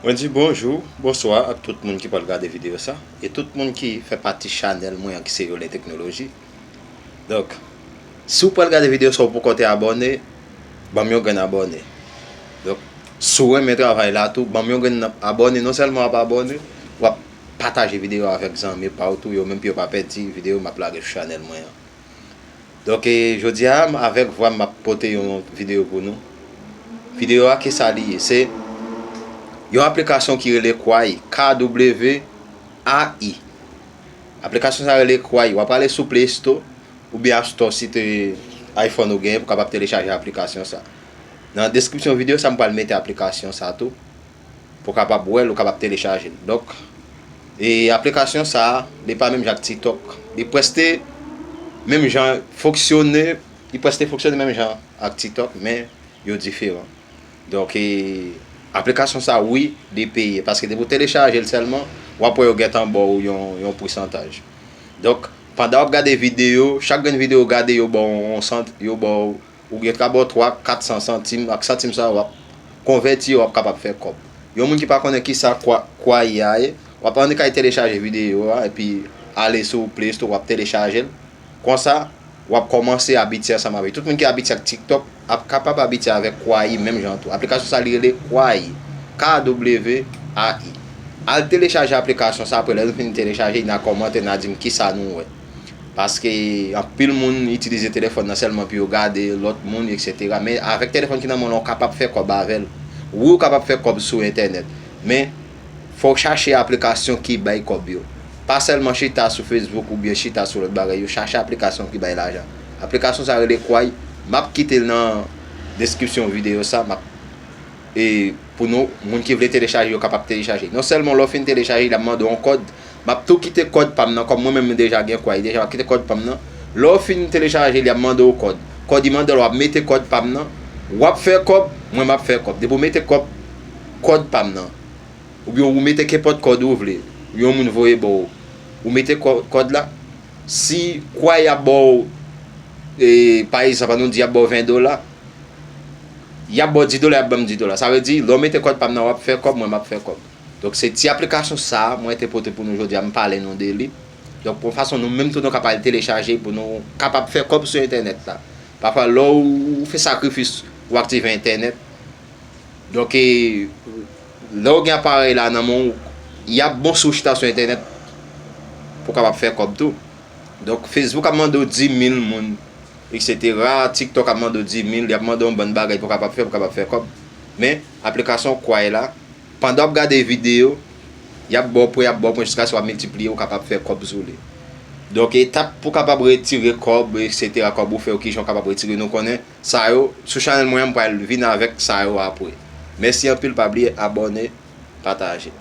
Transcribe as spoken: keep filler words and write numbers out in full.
Mwen di bonjou, bonswa ak tout moun ki pral gade videyo sa, e tout moun ki fè pati chanèl mwen an ki se Yolen Teknoloji. Donk, si w pral gade videyo sa, ou poko te abòne, ban m yon grenn abòne. Donk, si w renmen travay la tou, ban m yon grenn abòne. Non sèlman w ap abòne, w ap pataje videyo avèk zanmi pa w tou, yo menm pou yo pa pèdi videyo m ap lage sou chanèl mwen an. Donk, e, jodi a, m avèk vwa m ap pote yon videyo pou nou. Videyo a, ki sa li ye? Se yon aplikasyon ki rele Kwai, K W A I. Aplikasyon sa rele Kwai. W ap ale sou Play Store oubyen App Store si te iPhone ou genyen pou kapab telechaje aplikasyon sa. Nan deskripsyon videyo sa, m pral mete aplikasyon sa tou. Pou w kapab wè l, ou kapab telechaje l. Donk, e aplikasyon sa a, li pa menm jan ak TikTok. Li prèske menm jan fonksyone, li prèske fonksyone menm jan ak TikTok, men yo diferan. Donk, e aplikasyon sa a, wi, li peye, paske depi w telechaje l sèlman, w ap wè yo gentan ba w yon, yon pousantaj. Donk, pandan w ap gade videyo, chak grenn videyo w gade, yo ba w yon sant, yo ba w Ou gen ka ba w twa, kat san santim, ak santim sa yo w ap konvèti yo, w ap kapab fè kòb. Yon moun ki pa konnen kisa Kwa-, Kwai a ye, w ap annik al telechaje videyo a, epi ale sou Play Store, w ap telechaje l. Konsa, w ap kòmanse abitye ansanm avè l. Tout moun ki abitye ak TikTok ap kapab abitye avèk Kwai menm jan tou. Aplikasyon sa li rele Kwai, K W A I. Al telechaje aplikasyon sa, apre lè nou fin telechaje, n a kòmante, n a di m kisa nou wè. Paske anpil moun itilize telefòn nan sèlman pou yo gade lòt moun, etsetera. Men avèk telefòn ki nan men w lan, ou kapab fè kòb avè l. Wi, ou kapab fè kòb sou entènèt. Men, fò w chache aplikasyon ki bay kòb yo. Pa sèlman chita sou Facebook oubyen chita sou lòt bagay yo. Chache aplikasyon ki bay lajan. Aplikasyon sa rele Kwai. M ap kite l nan deskripsyon videyo sa. M ap e pou nou, moun ki vle telechaje, yo kapab telechaje. Non sèlman lè w fin telechaje, l ap mande w yon kòd. M ap tou kite kòd pa m nan, kòm mwen menm m deja gen Kwai deja, m ap kite kòd pa m nan. Lè w fin telechaje, l ap mande w kòd. Kòd li mande w la, w ap mete kòd pa m nan. W ap fè kòb, mwen m ap fè kòb. Depi w mete kòb, kòd pa m nan. Oubyen ou mete kenpòt kòd ou vle. Yon moun voye ba w. Ou mete kò-, kòd la. Si Kwai ap ba w, e, pa egzanp, ann nou di y ap ba w ven dola, y ap ba w dis dola, y ap ban m dis dola. Sa vle di, lè w mete kòd pa m nan, w ap fè kòb, mwen m ap fè kòb. Donk, se ti aplikasyon sa a mwen te pote pou nou jodi a, m pale nou de li. Donk, pou fason nou menm tou nou kapab telechaje pou nou kapab fè kòb sou entènèt la. Pafwa, lè w fè sakrifis, ou aktive entènèt. Donk, e, lè w gen aparèy la nan men w, y ap bon si w chita sou entènèt pou w kapab fè kòb tou. Donk, Facebook ap mande w dis mil moun, etsetera. TikTok ap mande w dis mil, y ap mande w yon bann bagay pou w kapab fè, pou w kapab fè kòb. Men, aplikasyon Kwai la, pandan w ap gade videyo, y ap ba w pwen, y ap ba w pwen jiskaske w ap miltipliye, ou kapab fè kòb sou li. Donk, etap pou w kapab retire kòb, etsetera, kòb ou fè yo, kijan w kapab retire, nou konnen sa yo. Sou chanèl mwen an, m pral vin avèk sa yo apre. Mèsi anpil, pa bliye abòne, pataje.